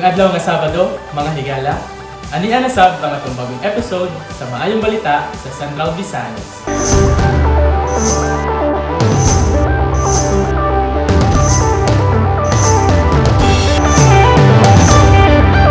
Maayong adlaw nga Sabado, mga higala. Ania na sab ang atong bagong episode sa Maayong Balita sa Central Visayas.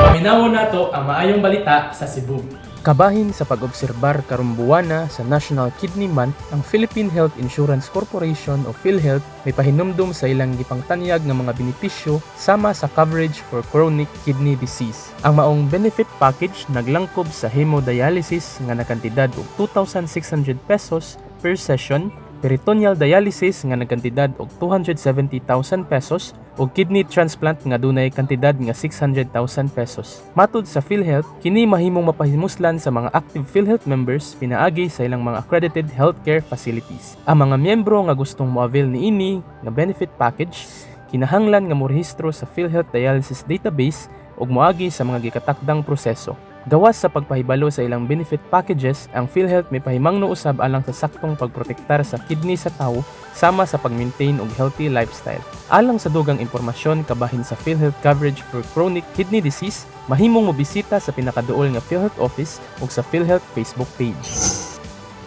Paminawon nato ang Maayong Balita sa Cebu. Kabahin sa pag-obserbar karong buwana sa National Kidney Month, ang Philippine Health Insurance Corporation o PhilHealth may pahinumdum sa ilang gipangtanyag nga mga benepisyo sama sa coverage for chronic kidney disease. Ang maong benefit package naglangkob sa hemodialysis nga nakantidad og 2,600 pesos per session, peritoneal dialysis nga nagkantidad og 270,000 pesos ug kidney transplant nga dunay kantidad nga 600,000 pesos. Matud sa PhilHealth, kini mahimong mapahimuslan sa mga active PhilHealth members pinaagi sa ilang mga accredited healthcare facilities. Ang mga miyembro nga gustong moavail niini nga benefit package kinahanglan nga morehistro sa PhilHealth Dialysis Database ug moagi sa mga gikatakdang proseso. Gawas sa pagpahibalo sa ilang benefit packages, ang PhilHealth may pahimangno usab alang sa saktong pagprotektar sa kidney sa tawo sama sa pag-maintain og healthy lifestyle. Alang sa dugang impormasyon kabahin sa PhilHealth coverage for chronic kidney disease, mahimong mobisita sa pinakaduol nga PhilHealth office ug sa PhilHealth Facebook page.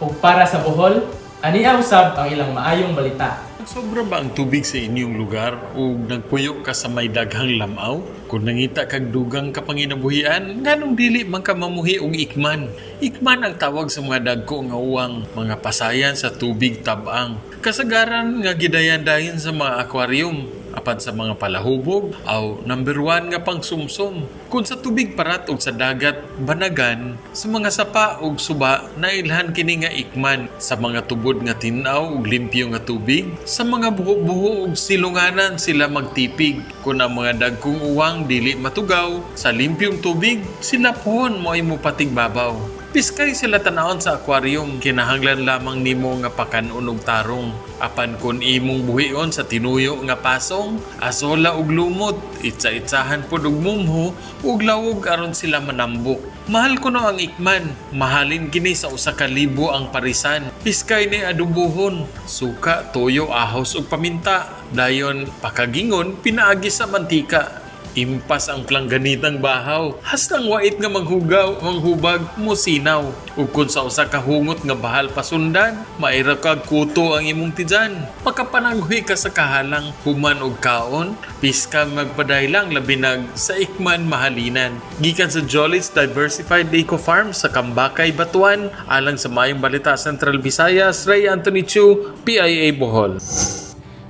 Ug para sa Bohol, ania usab ang ilang maayong balita. Sobra ba ang tubig sa inyong lugar o nagpuyo ka sa may daghang lamaw? Kung nangita kag dugang kapanginabuhian, nganong dili man ka mamuhi og ikman? Ikman ang tawag sa mga dagko nga uwang, mga pasayan sa tubig tabang. Kasagaran nga gidayan-dayon sa mga aquarium, apan sa mga palahubog aw number one nga pangsumsum. Kung sa tubig parat og sa dagat banagan, sa mga sapa og suba nailhan kini nga ikman, sa mga tubod nga tin-aw og limpyo nga tubig, sa mga buho-buho og silunganan sila magtipig. Kung ang mga dagkong uwang dili matugaw, sa limpyong tubig sila pohon mo ay mopatigbabaw. Piskay sila tanawon sa aquarium, kinahanglan lamang nimo nga pakan-on og tarong. Apan kun imong buhion sa tinuyo nga pasong, asola og lumot, itsa-itsahan pod og mumho ug lawog aron sila manambok. Mahal kuno ang ikman, mahalin kini sa 1,000 ang parisan. Piskay ni adubuhon, suka, toyo, ahos ug paminta. Dayon pakagingon pinaagi sa mantika. Impas ang plangganitang bahaw. Hastang wait nga manghugaw, manghubag, musinaw. Ug kun sa usa ka hungot nga bahal pasundan, maira kag kuto ang imong tijan. Pagkapanaghoy ka sa kahalang, human og kaon, piska magpadaylang labi nag sa ikman mahalinan. Gikan sa Jolly's Diversified Eco Farm sa Kambakay, Batuan, alang sa Maayong Balita Central Visayas, Ray Anthony Chu, PIA Bohol.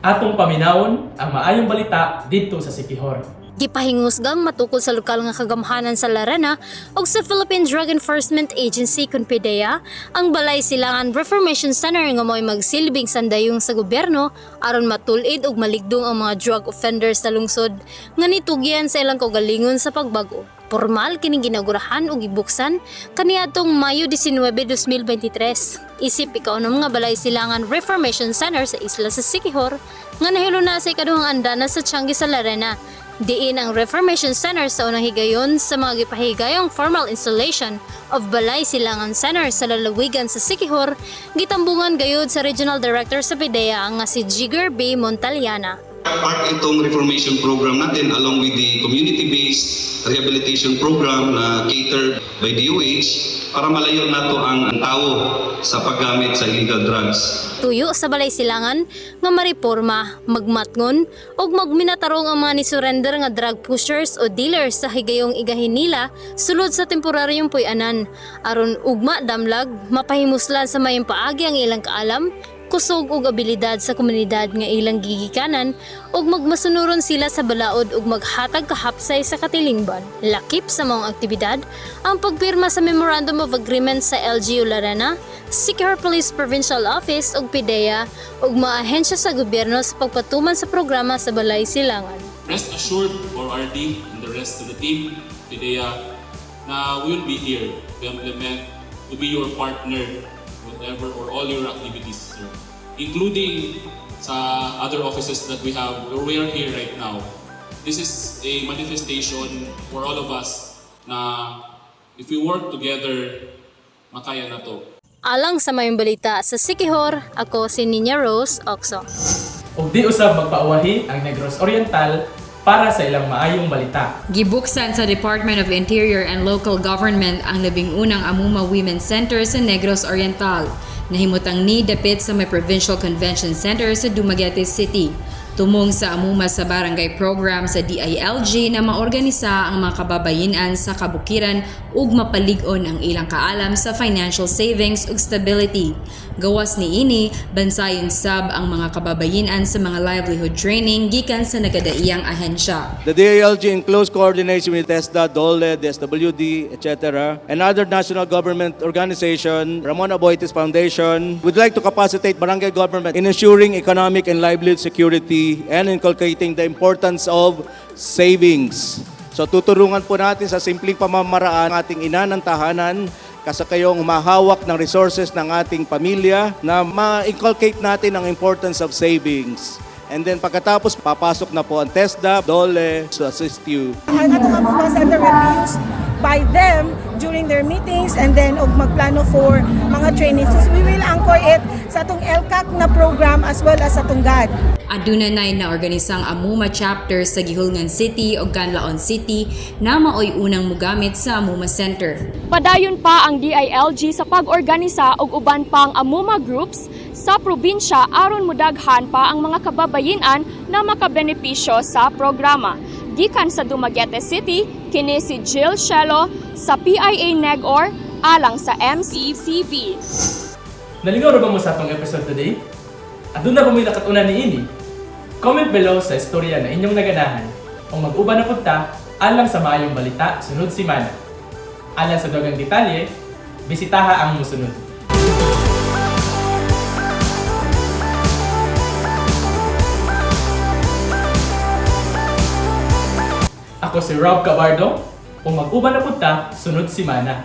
Atong paminawon ang Maayong Balita didto sa Siquijor. Gipahingusgang matukol sa lokal nga kagamhanan sa Larena ug sa Philippine Drug Enforcement Agency kon PDEA ang Balay Silangan Reformation Center nga mo'y magsilbing sandayong sa gobyerno aron matul-id ug maligdong ang mga drug offenders sa lungsod nga nitugyan sa ilang kaugalingon sa pagbag-o. Pormal kining ginaugurahan ug gibuksan kaniadtong Mayo 19, 2023. Isip ikaunom nga Balay Silangan Reformation Center sa isla sa Siquijor nga nahiluna sa ikaduhang andana sa Tiangge sa Larena. Diin ang Reformation Center sa unang higayon sa mga gipahigayong formal installation of Balay Silangan Center sa lalawigan sa Siquijor, gitambungan gayud sa Regional Director sa PDEA nga si Jigger B. Montaliana. Part itong reformation program natin along with the community-based rehabilitation program na catered by DOH para malayo nato ang tao sa paggamit sa illegal drugs. Tuyo sa Balay Silangan nga mareporma, magmatngon ug magminatarong ang mga ni-surrender nga drug pushers o dealers sa higayong igahin nila sulod sa temporaryong puy-anan aron ugma damlag mapahimuslan sa mayong paagi ang ilang kaalam, kusog ug abilidad sa komunidad nga ilang gigikanan ug magmasunuron sila sa balaod ug maghatag kahapsay sa katilingban. Lakip sa maong aktibidad ang pagpirma sa Memorandum of Agreement sa LGU Larena, Siquijor Police Provincial Office ug PDEA ug mga ahensya sa gobyerno sa pagpatuman sa programa sa Balay Silangan. Rest assured for RD and the rest of the team, PDEA, na we will be here to implement, to be your partner, whatever or all your activities, sir. Including sa other offices that we have, where we are here right now. This is a manifestation for all of us na if we work together, makaya na to. Alang sa Maayong Balita sa Siquijor, ako si Nina Rose Oxo. Ug di usab magpauwahi ang Negros Oriental para sa ilang maayong balita. Gibuksan sa Department of Interior and Local Government ang 11 na Amuma Women's Center sa Negros Oriental. Nahimutang ni dapit sa may Provincial Convention Center sa Dumaguete City. Tumong sa Amuma sa Barangay Program sa DILG na maorganisa ang mga kababayinan sa kabukiran ug mapalig-on ang ilang kaalam sa financial savings ug stability. Gawas niini, bansayon sab ang mga kababayinan sa mga livelihood training gikan sa nagadaiyang ahensya. The DILG, in close coordination with TESDA, DOLE, DSWD, etc., and other national government organization, Ramon Aboitiz Foundation, would like to capacitate barangay government in ensuring economic and livelihood security and inculcating the importance of savings. So tutulungan po natin sa simpleng pamamaraan ang ating ina ng tahanan kasi kayong humahawak ng resources ng ating pamilya na ma-inculcate natin ang importance of savings. And then pagkatapos, papasok na po ang TESDA, DOLE to assist you. Ang atong Amuma Center will be used by them during their meetings and then og magplano for mga trainings. So we will anchor it sa atong LCAC na program as well as atong GAD. Aduna nay naorganisang Amuma chapter sa Guihulngan City ug Canlaon City na maoy unang mugamit sa Amuma Center. Padayon pa ang DILG sa pag-organisa og uban pang Amuma groups sa probinsya aron mudaghan pa ang mga kababayinan na makabenepisyo sa programa. Gikan sa Dumaguete City, kini si Jill Shelo sa PIA Negor alang sa MCCV. Nalingaw ra ba mo sa atong episode today? Aduna ba mo'y nakatunan niini? Comment below sa istorya na inyong naganahan o mag-uban na punta alang sa maayong balita sunod simana. Alang sa daghang detalye, bisitaha ang musunod. Ako si Rob Cabardo o mag-uban na punta sunod simana.